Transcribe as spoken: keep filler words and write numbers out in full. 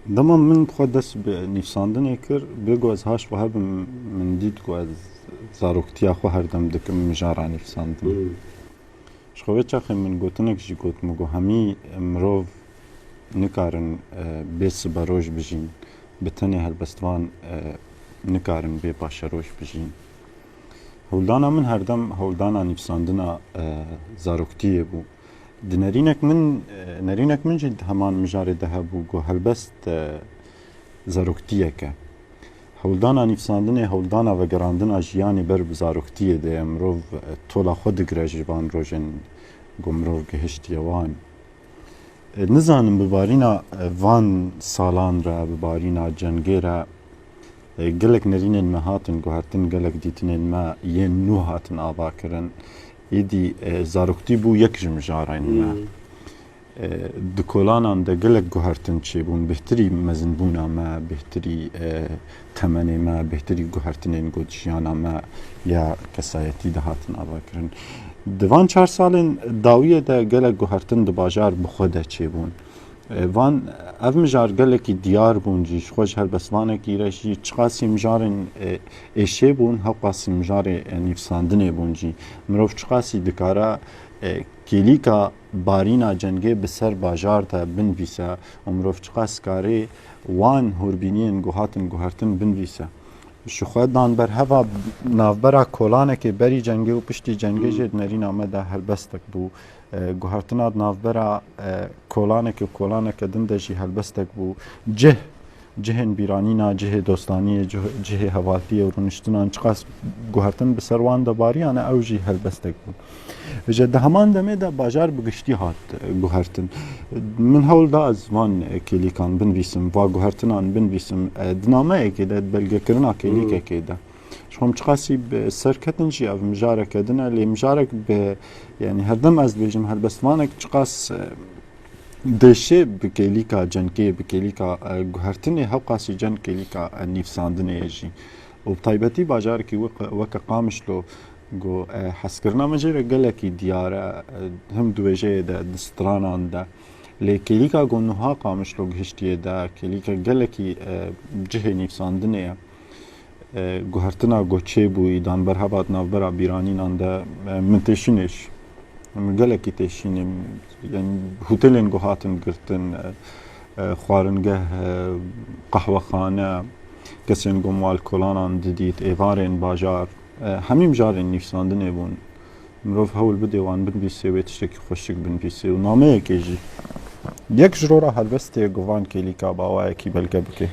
Dema min xwe dest bi nivîsandinê kir, bê ku ez haş wiha bim, min dît ku ez zaroktiya xwe herdem dikim mijara nivîsandinê. Hmm. Ji xwe vê çaxê min gotinek jî got, min got, hemî mirov nikarin, e, bê siberoj bijîn, bi tenê helbestvan, e, nikarin bê paşeroj bijîn. Hewldana min herdem hewldana nivîsandina, e, zaroktiyê bû. Di nerînek min, e, nerînek min jî di heman mijarê de hebû, ku helbest, e, zaroktiyek e. Hewldana nivîsandinê, hewldana vegerandina jiyanê ber bi zaroktiyê de ye. Mirov, e, tola xwe digire ji van rojên ku mirov gihiştiye wan. E, nizanim bi barîna, e, van salan re, bi barîna cengê re, e, gelek nerînên me hatin guhertin, gelek dîtinên me yên nû hatin avakirin. Êdî, e, zaroktî bû yek ji mijarên me. Hmm. E, di kolanan de gelek guhertin çêbûn, bêhtirî mezinbûna me, bêhtirî, e, temenê me, bêhtirî guhertinên ku di jiyana me ya kesayetî de hatin avakirin. Di van çar salên dawiyê de gelek guhertin di bajar bi xwe de çêbûn. E, van, ev mijar gelekî diyar bûn jî, ji xwe ji helbestvanekî re jî çiqasî mijarên, e, êşê bûn, hewqasî mijarê, e, nivîsandinê bûn jî. Mirov çiqasî dikare, e, kêlîka barîna cengê bi ser bajar de binivîse û mirov çiqas karê wan hûrbîniyên ku hatin guhertin binivîse. Ji xwe dan ber heva navbera kolanekê berî cengê û piştî cengê jê di nerîna me de helbestek bû. E, guhertina di navbera, e, kolanekê û kolaneke din de jî helbestek bû. Cih, cihên bîranîna, cihê dostaniyê, cih-, cihê hevaltiyê û rûniştinan çiqas guhertin bi ser wan de bariyane, ew jî helbestek bû. Ji di heman demê de bajar bi giştî hat, e, guhertin. Min hewl da ez van, e, kêlîkan binivîsim, va guhertinan binivîsim, e, di nameyekê de, di belgekirina kêlîkekê de. Ji xwe min çiqasî bi serketin jî ev mijareke din e, lê mijarek bi, yanî herdem ez dibêjim, helbestvanek çiqas, e, dêşê bi kêlîka cenkê, bi kêlîka, e, guhertinê, hewqasî cen kêlîka, e, nivîsandinê ye jî. Û bi taybetî bajarekî wek-, weke Qamişlo ku, e, hezkirina me jê re gelekî diyar e, e, him di wêjeyê de, di stranan de. Lê kêlîka ku niha Qamişlo gihiştiye de, kêlîka gelekî, e, cihê nivîsandinê ye. E, guhertina ku çêbûyî dan ber heva di navbera bîranînan de, e, min têşînê jî. Min gelekî têşînê, yanî hotelên ku hatin girtin, e, e, xwaringeh, e, qehwexane, kesên ku mal kolanan didît, êvarên bajar, e, hemî mijarên nivîsandinê bûn. Mirov hewl bidê wan binivîsê, wê tiştekî xweşik binivîsê û nameyekê jî. Yek ji rora helbestê ku van kêlîka bi awayekî belge bike.